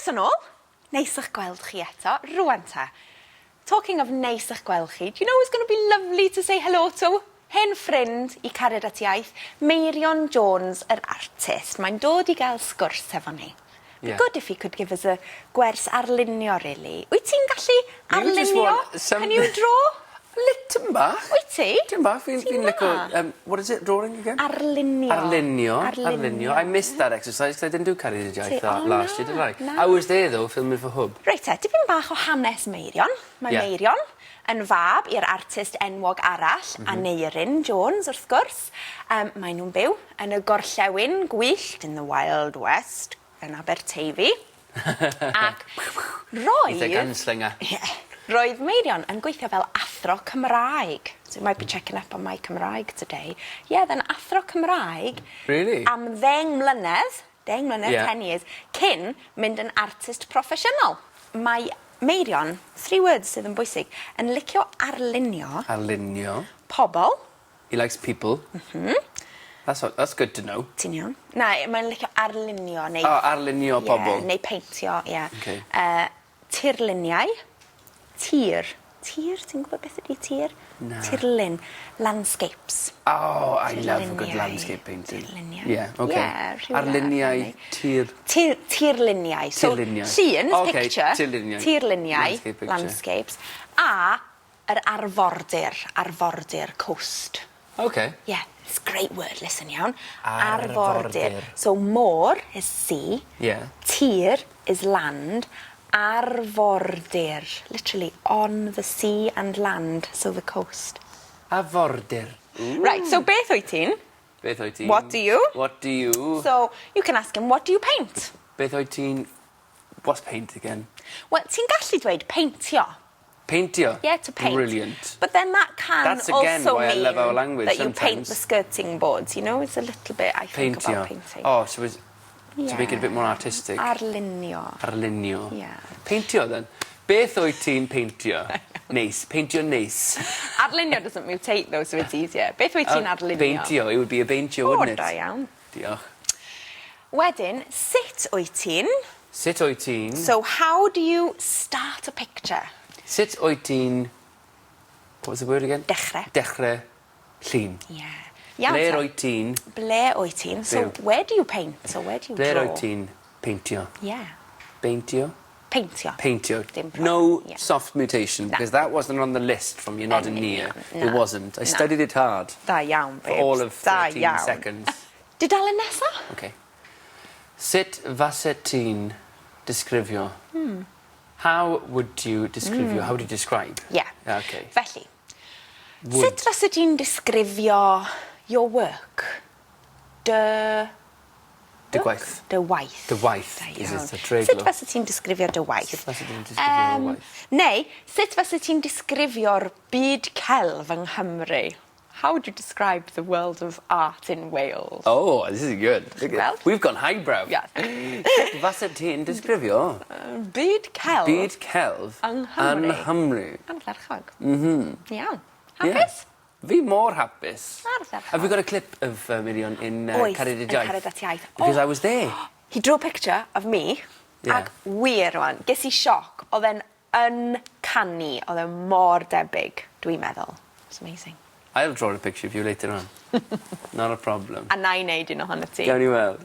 Croeso nôl! Neis o'ch gweld chi eto. Rŵan ta. Talking of neis o'ch gweld chi, do you know who's gonna be lovely to say hello to? Hen ffrind i Cariad at Iaith, Meirion Jones yr artist. Mae'n dod i gael sgwrs efo ni. Be good if he could give us a gwers arlunio rili. Wyt ti'n gallu arlunio? Can you draw? Little bach. Wyt ti? Tipyn bach. Fi'n fi'n lico yym what is it drawing again? Arlunio. Arlunio. Arlunio. I missed that exercise 'cause I didn't do Cariad at Iaith last year did I? Na. I was there though filming for Hwb. Reit te, dipyn bach o hanes Meirion. Mae Meirion yn fab i'r artist enwog arall, Aneurin Jones wrth gwrs. Yym mae nw'n byw yn y gorllewin gwyllt in the wild west yn Aberteifi. Ac roedd... He's a gunslinger. Ie. Roedd Meirion yn gweithio fel athro Cymraeg. So you might be checking up on my Cymraeg today. Ie o'dd e'n athro Cymraeg... Really? ...am ddeng mlynedd, deng mlynedd... Ie. ...ten years, cyn mynd yn artist proffesiynol. Mae Meirion, three words sydd yn bwysig, yn licio arlunio... Arlunio. ...pobol. He likes people. M-hm. That's o- that's good to know. Ti'n iawn. Na mae'n licio arlunio neu... O arlunio pobol. Ie neu peintio ie. Oce. Yy tirluniau. Tir. Tir ti'n gwbod beth ydi tir? Na. Tirlun. Landscapes. Oh I love a good landscape painting. Tirluniau. Ie oce. Ie rhyw Arluniau tir... Tir tirluniau. So Tirluniau. llun Oce picture. tirluniau. Tirluniau. Landscape picture. Landscapes. A Yr arfordir, arfordir, coast. Ok. Yeah, it's a great word, listen iawn. Arfordir. So môr is sea. Yeah. Tir is land. Arfordir, literally on the sea and land, so the coast. Afordir. Ooh. Right, so beth wyt ti'n? Beth wyt ti'n? What do you? What do you? So you can ask him, what do you paint? Beth wyt ti'n What's paint again? Wel, ti'n gallu dweud peintio. Peintio? Yeah, to paint. Brilliant. But then that can That's again also why I mean love our language that you paint sometimes. the skirting boards, you know? It's a little bit, I think, Peintio. about painting. Oh, so it's yeah. to make it a bit more artistic. Arlunio. Arlunio. Yeah. Peintio then. Beth wyt ti'n peintio? Neis. Peintio neis. Arlunio doesn't mutate though, so it's easier. Beth wyt ti'n arlunio? Beintio, it would be a beintio, wouldn't it? O, da iawn. Diolch. Wedyn, sut wyt ti'n? Sut wyt ti'n? So how do you start a picture? Sut wyt ti'n What was the word again? Dechre. Dechre llun. Ie. Iawn Ble te. rwyt ti'n? Ble wyt ti'n? So Byw. where do you paint or where do you Ble draw? rwyt ti'n peintio? Ie. Beintio? Peintio. Peintio. Dim problem. No Ie. soft mutation Na. because that wasn't on the list from your nod Yn and near. union. Na. It wasn't. I Na. studied it hard. Da iawn For babes. all of Da 13 iawn. seconds. Dudalen nesa? Oce. Sut faset ti'n disgrifio? Hmm. How would you disgrifio? How would you describe? Ie. Okay. Felly, Would. sut faset ti'n disgrifio your work? Dy... Dy gwaith. Dy waith. Dy waith. Da Is iawn. it a treiglo? Sut faset ti'n disgrifio dy waith? Sut faset ti'n disgrifio dy waith? Neu, sut faset ti'n disgrifio'r byd celf yng Nghymru? How would you describe the world of art in Wales? Oh, this is good. Look at- Gweld? We've gone highbrow. Yes. Sut faset ti'n disgrifio Byd celf. byd celf Yng Nghymru. Yng Nghymru? Ardderchog. M-hm. Iawn. Yeah. Hapus? Fi mor hapus. Ardderchog. Have we got a clip of uh, Mirion in uh, Oes, Cariad yn at Iaith? Cariad at Iaith. Because Oh. I was there. He drew a picture of me. Yeah. Ac wir rwan, ges i sioc. O'dd e'n uncanny. O'dd e mor debyg, dwi'n meddwl. It's amazing. I'll draw a picture of you later on. Not a problem. A 'nai neud un ohonot ti. Gawn ni weld.